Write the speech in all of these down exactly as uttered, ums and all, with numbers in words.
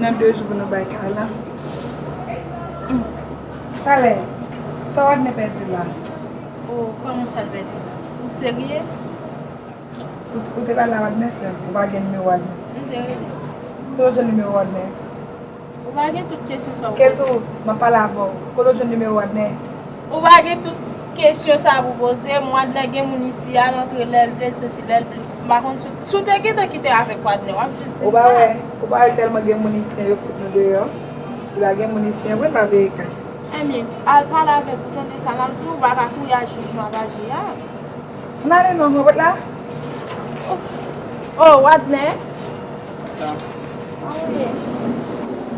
Nan de jou pou nou bay kay la. Talè, sa w ap ne pèdi la? Oh, kòman sa l pèdi la? Ou serye? Ou, ou te pale a Wadner, sè m. Ou pa gen nimewo Wadner. M te rele. Kote w jwenn nimewo Wadner? Ou pa gen tout kesyon sa w poze. Ketou, m ap pale avè w. Kote w jwenn nimewo Wadner? Ou pa gen tout kesyon sa pou poze m. Wadner gen moun isi a, l antre lè l vle, l soti lè l vle. M pa konn si, si w te gentan kite avèk Wadner, w ap jis di m sa. Ou pa wè, ou pa wè l tèlman gen moun isi, yo fout nou deyò. Li pa gen moun isi, vre, l pa peye kay. Ebyen, al pale avè l pou tande sa l ap di w, ou pa ka kouri al jwenn jan l ap aji a. Ann ale non, mwen pot la. Oh, Wadner.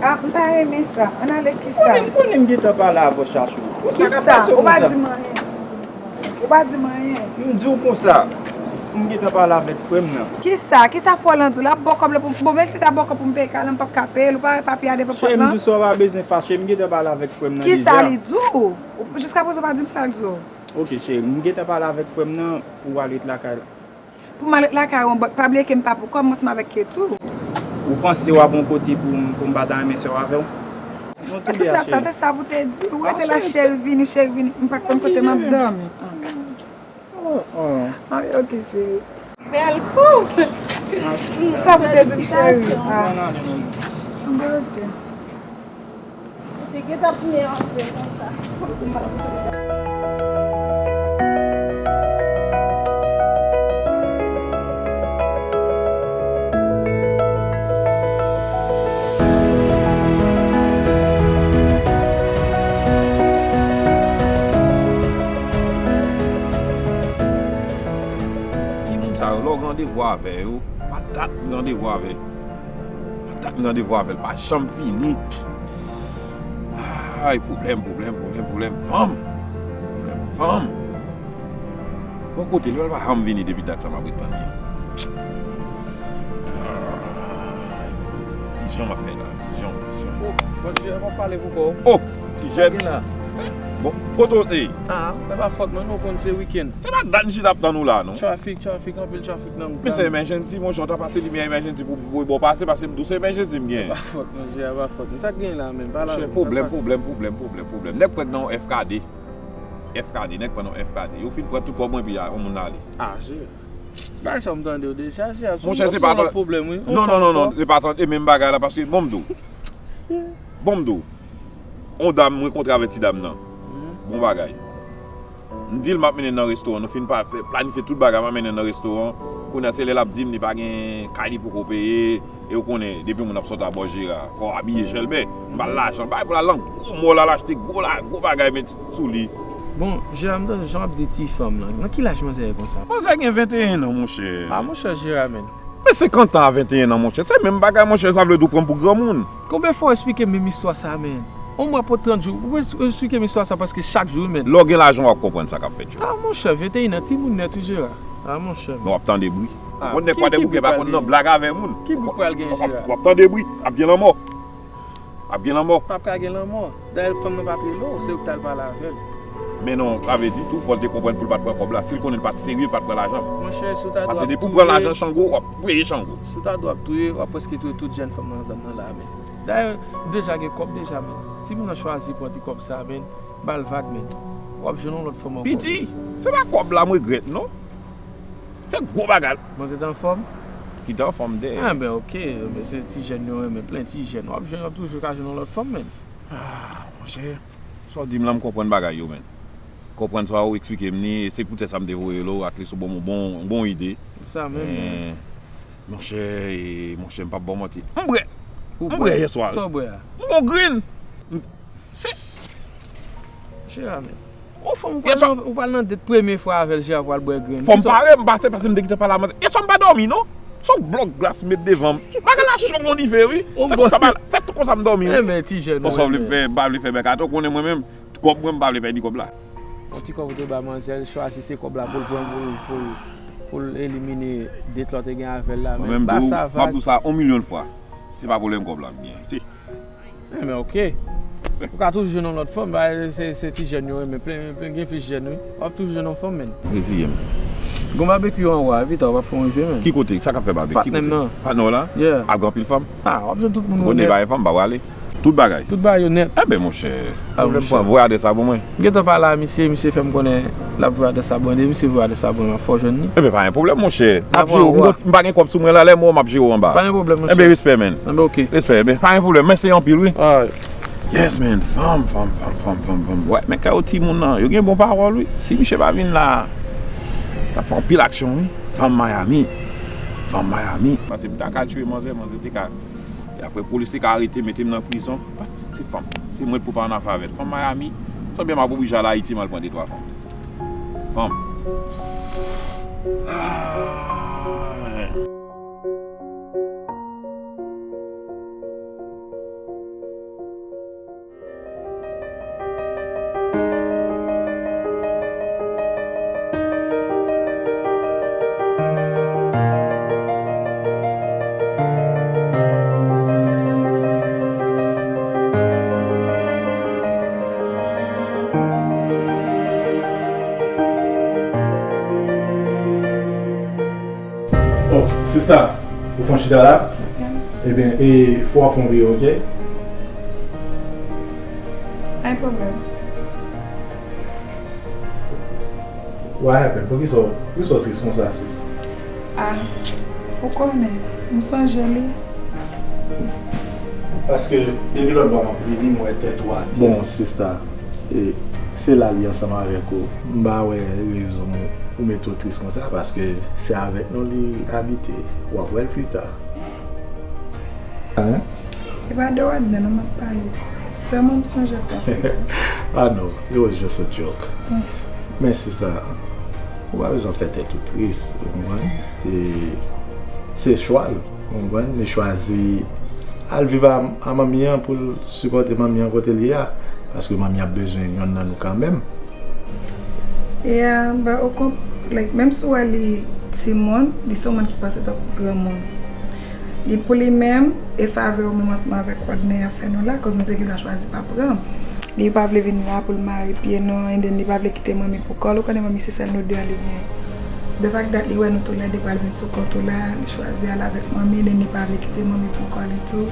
Ah, m pa renmen sa. Ann ale kisa? Konnen, konnen m gentan pale avè w, Chachou. Kisa? Ou pa di m anyen. Ou pa di m anyen. M di w konsa. M gentan pale avèk frè m nan. Kisa? Kisa fò lan di w? L ap ba w kòb la pou, bon, menm si l ta ba w kòb pou m peye kay la, m p ap ka peye l. Ou pa wè papye a devan pòt lan? Cheri, m di w sa, w pa bezwen fache. M gentan pale avèk frè m nan deja. Kisa li di w? Jiskaprezan w pa di m sa l di w. Ok, cheri, m gentan pale avèk frè m nan pou w al ret lakay la. Pou m al ret lakay ou, but pa bliye ke m pa pou kò m, m ansanm avèk Ketou. Ou panse w ap yon kote pou m, pou m pa ta renmen sè w avè w? Nou tou de a, cheri. Sa se sa pou te di. Ou rete la, cheri, cheri vini, cheri vini. M pa t konn kote m ap dòmi. Oh, oh. Ah, ok, cheri. Bèl koup! Sa pou te di m, cheri? Ah. Ok. Ou te gentan tounen antre konsa. Timoun sa yo, lè w gen randevou avè yo, pa dat gen randevou avè yo. Pa dat gen randevou avè l, pa janm vini. Ay, pwoblèm, pwoblèm, pwoblèm, pwoblèm fanm. Pwoblèm fanm. Bon kote l, l pa janm vini depi dat sa m ap ret tann li. Ay, ki jan m ap fè la? Ki jan, ki jan? Oh, Bondye, m ap pale pou kò. Oh, ti jèn. Sa gen la? Bon, kote w te ye? Ah, se pa fòt mwen, nou konn se wikenn. Se pa dat m chita ap tann ou la, non. Trafik, trafik, anpil trafik nan wout la. Men se emergency, monchè, w ta pase limyè emergency pou, pou bò pase, pase m tou se emergency m genyen. Se pa fòt mwen, se pa fòt mwen. Sa k genyen la menm? Pale avè m, sa k pase? Pwoblèm, pwoblèm, pwoblèm, pwoblèm, pwoblèm. Nèg pran nan yon F K D. F K D, nèg pran nan yon F K D. Yo fin pran tout kòb mwen, epi a, yon moun ale. Ah, se. Bagay sa m tande yo deja, se ap sou, monchè, se pa yon lòt pwoblèm, wi. Non, non, non, non, se pa tande menm bagay la, paske bon m di w. Bon m di w. On dam m rankontre avèk ti dam nan. Mhm. Bon bagay. M di l m ap mennen l nan restoran. Nou fin pa fè, planifye tout bagay, m ap mennen l nan restoran. Kounye a, se lè l ap di m li pa gen kay li poko peye. E ou konnen, depi moun ap sot abò Jera, fò w abiye chèlbè. M ba l lajan, bay pou l al nan gwo mòl, al achte gwo la, gwo bagay, met sou li. Bon, Jera, m tande jan w ap di ti fanm lan. Nan ki laj manzè ye konsa? Manzè gen venteyen an, monchè. Ah, monchè, Jera, men. Men senkant an a venteyen an, monchè, se menm bagay, monchè, sa vle di w pran m pou granmoun. Konbyen fwa w esplike m menm istwa sa, men? On mwa pou trant jou, ou es-, esplike m istwa sa prèske chak jou, wi, men. Lè w gen lajan, w ap konprann sa k ap fèt, Jera. Ah, monchè, venteyen an, timoun nèt, wi, Jera. Ah, monchè. Men w ap tande bri. Ah, bon, nèg ki, pa de ki bouke bri pa pral konn gen? Nan blag avè moun. Ki bri pral gen, Jera? W ap, w ap tande bri, ap gen lanmò. Ap gen lanmò. Pa pral gen lanmò. Dayè fanm nan pa t rele w, se ou ki t al pale avè l. Men non, sa vle di tou, fò l te konprann pou l pa t pran kòb la. Si l konnen l pa t serye, l pa t pran lajan. Monchè, si w ta dwe ap touye. Paske depi w pran lajan Chango, w ap peye Chango. Si w ta dwe ap touye, w ap prèske touye tout jèn fanm nan zòn nan la, men. Dayè, m deja gen kòb deja, men. Timoun nan chwazi pran ti kòb sa, men. Ba l vag, men. W ap jwenn yon lòt fanm ankò. Piti, se pa kòb la m regrèt, non. Se gwo bagay. Manzè te anfòm? Ki te anfòm de. Enben, ok. Enben, se ti jèn yo renmen plen, ti jèn. W ap jwenn, w ap toujou ka jwenn yon lòt fanm, men. Ah, monchè. Sa w di m lan, m konprann bagay yo, men. Konprann sa w eksplike m ni, e se poutèt sa m te voye l ou, at least ou ban m yon bon, bon ide. Sa menm, men. Monchè, e, monchè, m p ap ba w manti. M bwè. M bwè yè swa. Sa w bwè a? M gon grenn. M, se. Monchè, a, men. Ou fanm, ou pral nan, ou pral nan det premye fwa avè l, Jera pral bwè grenn. Fò m pare, m pase, pase m te gentan pale a manzè. Yè swa m pa dòmi, non. Se yon blòk glas m met devan m. Bagay la cho kon dife, wi. Se konsa, se tou konsa m dòmi, wi. Enben, ti jèn. Bon, sa w vle fè, m pa vle fè bèk atò, konnen mwen menm, kòb mwen, m pa vle pèdi kòb la. Yon ti kòb ou te ba manzè, l chwazi se kòb la pou l pran pou l, pou l, pou l elimine det lè w te gen avè l la. Mwen menm, m ap di w sa yon milyon fwa. Se pa pwoblèm kòb la m genyen. Se Enben, ok. Ou ka toujou jwenn yon lòt fanm, ba, se, se ti jèn yo renmen, plen, plen, gen plis jèn, wi. W ap toujou jwenn yon fanm, men. Retire m. Gon babekyou anwo a, Vita, w ap fè yon jwe, menn. Ki kote? Sa k ap fè babekyou? Patnè m nan. Patnè w la? Yeah. Ap gen anpil fanm? Ah, w ap jwenn tout moun ou nèt. Gon bagay fanm, pa prale. Tout bagay. Tout bagay yo nèt. Enben, monchè, pwoblèm pran, voye adrès la pou mwen. M gentan pale a misye, misye fè m konnen l ap voye adrès la pou mwen. Depi misye voye adrès la pou mwen, m ap fè w jwenn li. Enben, pa gen pwoblèm, monchè. M ap jere w. M pa gen kòb sou mwen la, lè m wè w, m ap jere w anba. Pa gen pwoblèm, monchè. Enben, respè, menn. Enben, ok. Respè, enben, pa gen pwoblèm. Mèsi anpil, wi. Alright. Yes, man. Fanm, fanm, fanm, fanm, fanm, fanm. Wè, men kè yo timoun nan, yo gen bon pawòl, wi. Si misye pa vin la, t ap fè anpil aksyon, wi. Fanm Miami. Fanm Miami. Paske m ta ka tchwe manzè, manzè te ka. E apre, polis te ka arete, mete m nan prizon. But se fanm. Se mwen pou pa annafè avè l. Fanm Miami, sanble m ap oblije al Ayiti, m al pran de twa fanm. Fanm. Ah. Oh, sista, ou fè yon chita la? Ebyen, e, fò w ap fè yon vire, ok? Pa gen pwoblèm. What happened? Poukisa w, poukisa w tris konsa, sis? Ah, ou konnen, m sonje li. Paske depi lòt bò m ap vini, m wè tèt ou atè. Bon, sista, e, se la li ansanm avèk ou. M pa wè rezon ou mete w tris konsa, paske se avèk nou li abite. W ap wè l pita. Hein? E pa de Wadnè non m ap pale. Sèlman m sonje panse. Ah non, it was just a joke. Mm. Men sista, ou pa bezwen fè tèt ou tris, ou konprann? E se chwa l, ou konprann? Li chwazi al viv a, a manmi an pou l sipòte manmi an kote l ye a, paske manmi ap bezwen yonn nan nou kanmenm. Yeah, but ou konp-, like, menm si w wè li timoun, li se yon moun ki panse tankou granmoun. Li pou li menm, e favè ou menm ansanm avèk Wadnè ap fè nou la, koz nou te gentan chwazi pa pran. Li pa vle vin la pou l mare pye nou, and then li pa vle kite manmi pou kò l, ou konnen manmi se sèl nou de a li gen. The fact that li wè nou toulède pral vin sou kont ou la, li chwazi al avèk manmi, and then li pa vle kite manmi pou kò l tou.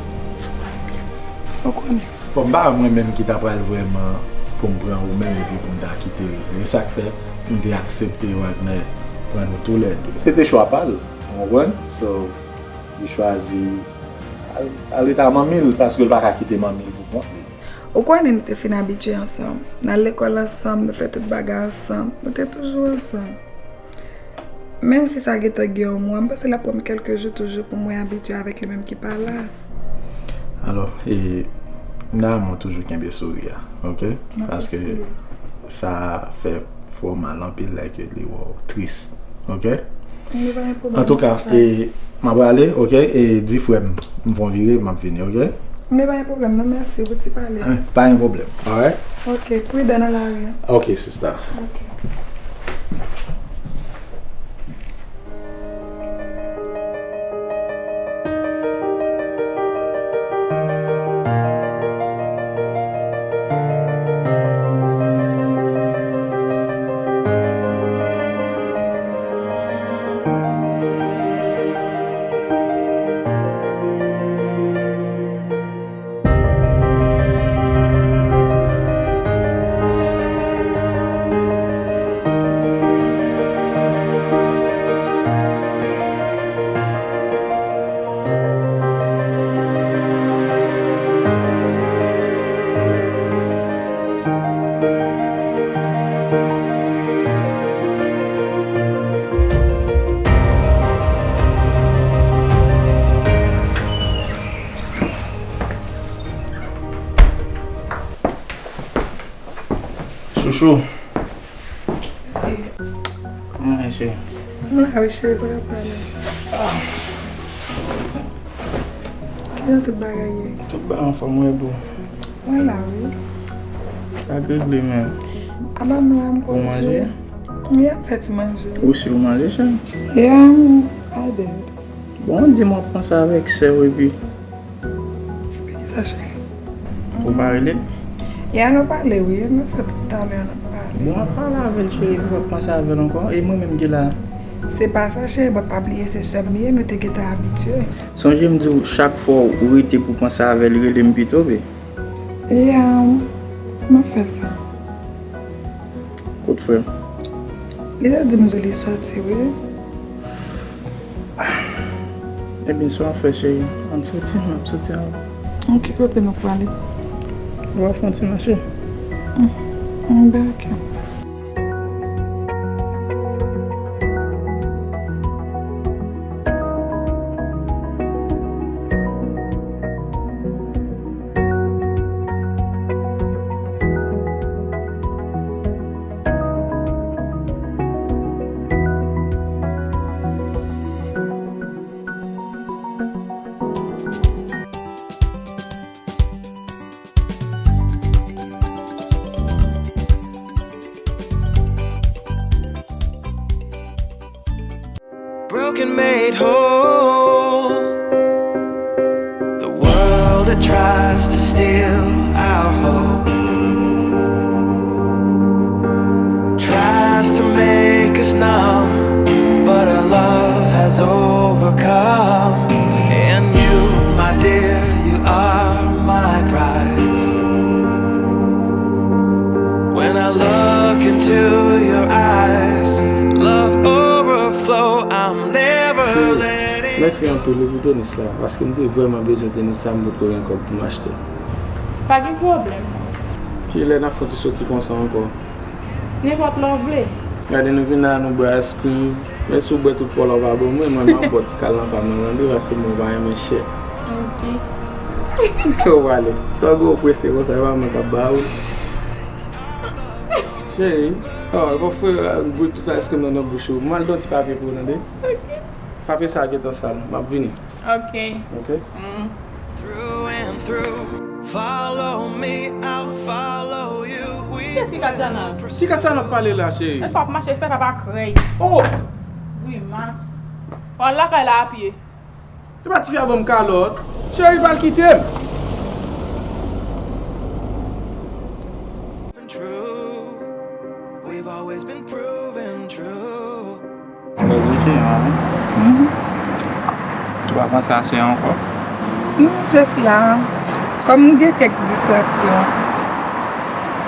Ou konnen. Bon, m pa wè mwen menm ki ta pral vrèman pou m pran ou menm epi pou m ta kite l. E sa k fè m te aksepte Wadnè pran nou toulède. Se te chwa pa l, ou konprann? So, li chwazi al, al rete a manmi l paske l pa ka kite manmi l pou kont li. Ou konnen nou te fin abitye ansanm. N al lekòl ansanm, nou fè tout bagay ansanm. Nou te toujou ansanm. Menm si sa gentan gen yon mwa, m panse l ap pran m kèlke jou toujou pou mwen abitye avèk li menm ki pa la. Alò, e, m ta renmen w toujou kenbe souri a, oke? Paske sa fè fè w mal anpil lè ke li wè w tris, oke? Antouka, e, m ap prale, oke? E di frè m, m fè yon vire, m ap vini, oke? Men pa gen pwoblèm non, mèsi pou ti pale. Eh, pa gen pwoblèm, alright? Ok, pridan nan lari an. Ok, sista. Ok. Chouchou. Kòman e cheri? Mwen la wi cheri, sa k ap pale? Kijan tout bagay ye? Tout bagay anfòm wi boo. Mwen la wi. Sa k regle menm? Aba m la m poze. Ou manje? Wi, m fè ti manje. Ou si ou manje cheri? Yeah, I did. Bon, di m w ap panse avèk sè w epi. Epi kisa cheri? Ou pa rele l? Ya, nou pale wi, nou fè tout talè a n ap pale. Bon, w ap pale avè l cheri epi w ap panse avè l ankò. E mwen menm ki la, Se pa sa, cheri, but pa bliye se sè m li ye, nou te gentan abitye. Sonje m di w, chak fwa w rete pou w panse avè l, rele m pito, wi. Yeah, m ap fè sa. Kot frè m? Li te di m sou li soti, wi. Ebyen, sa w ap fè, cheri? Ann soti, m ap soti avè w. Ok, kote nou prale? Nou va fè yon ti mache. Mm, mm, ben, ok. Broken, made whole. The world, it tries to steal our hope, tries to make us numb, but our love has overcome. And you, my dear, you are my prize. When I look into your eyes, love overflow, I'm never letting. Mèsi anpil wi pou tenis la, paske m te vrèman bezwen tenis sa, m potko gen kòb pou m achte. Pa gen pwoblèm. Kilè n ap fè yon ti soti konsa ankò? Nenpòt lè w vle. Gade, nou vin la, nou bwè ice cream. Men si w bwè tout pòl la, w pa ban mwen, mwen m ap bò ti kal nan pa mwen, tande, paske mwen pa renmen chè. Ok. Kè w prale. Tande w prese konsa, e pa mwen k ap ba ou. Cheri, oh, e pa frè, bwè tout ice cream nan nan bouch ou. M al dòti papye pou ou, tande? Ok. Papye sa a gentan sal, m ap vini. Ok. Ok? Mm. Through and through, follow me, I'll follow you. We Kiyès ki Katiana? Ki Katiana ap pale la, cheri? Èske w ap mache fè papa krèy? Oh! Grimas. W al lakay la apye. Se pa tifi a ban m kalòt. Cheri, pa l kite m. True. We've always been proven true. Alèz wi, cheri, an. Mhm. Ou pa panse a cheri ankò? M jis la. Kòm m gen kèk distraksyon,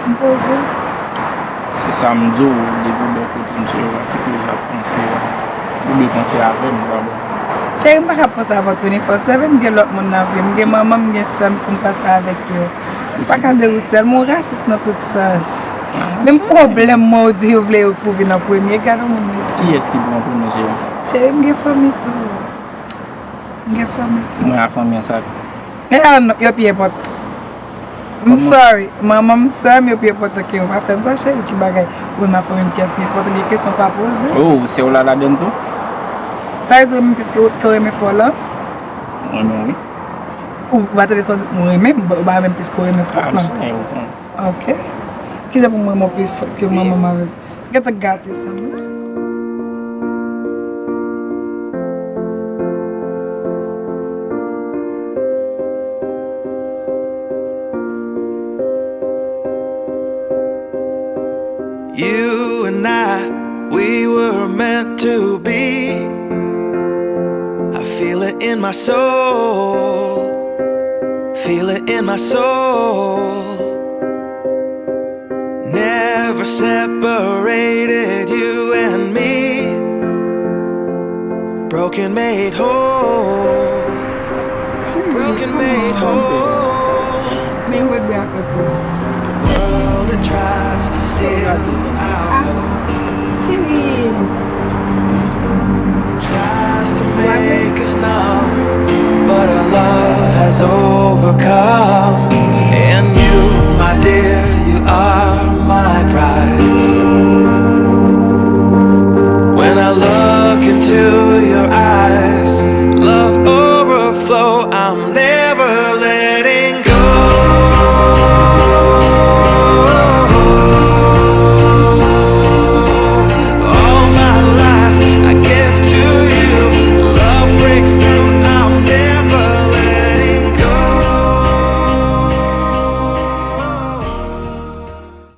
m poze. Se sa m di w, depi w bò kote m, cheri, w pa sipoze ap panse, ou dwe panse avè m dabò. Cheri, m pa ka panse avè w twenty-four seven, m gen lòt moun nan vi m, m gen manman m, m gen sè m pou m panse avèk yo. M pa ka de ou sèl, men w rasis nan tout sans. Menm pwoblèm mwen, ou di ou vle yo pou vin an premye. Gade yon moun mesye. Kiyès ki pou an premye, cheri? Cheri, m gen fanmi tou. M gen fanmi tou. Mwen a fanmi an sa. E a non, yo pi enpòtan. M sorry. Manman m, sè m, yo pi enpòtan ke yo. Pa fè m sa, cheri, ki bagay. Ou menm a fanmi m, kiyès ki enpòtan, gen kesyon pa poze. Oh, sè w la ladann tou? Sa vle di ou renmen plis ke, ke w renmen frè w lan? Mwen menm wi. Ou pa tande sa w di, mwen renmen, ou pa renmen plis ke w renmen frè w lan. Ah, m se yon. Ok. Kijan pou mwen renmen w plis ke manman m avèk? Gentan gate sa m la. You and I, we were meant to be. I feel it in my soul. Feel it in my soul. Never separated you and me. Broken, made whole. Broken, made whole. Men wè bra fè pou. The world, it tries to steal our hope. Cheri. Tries to make us numb, but our love has overcome. And you, my dear, you are my prize. When I look into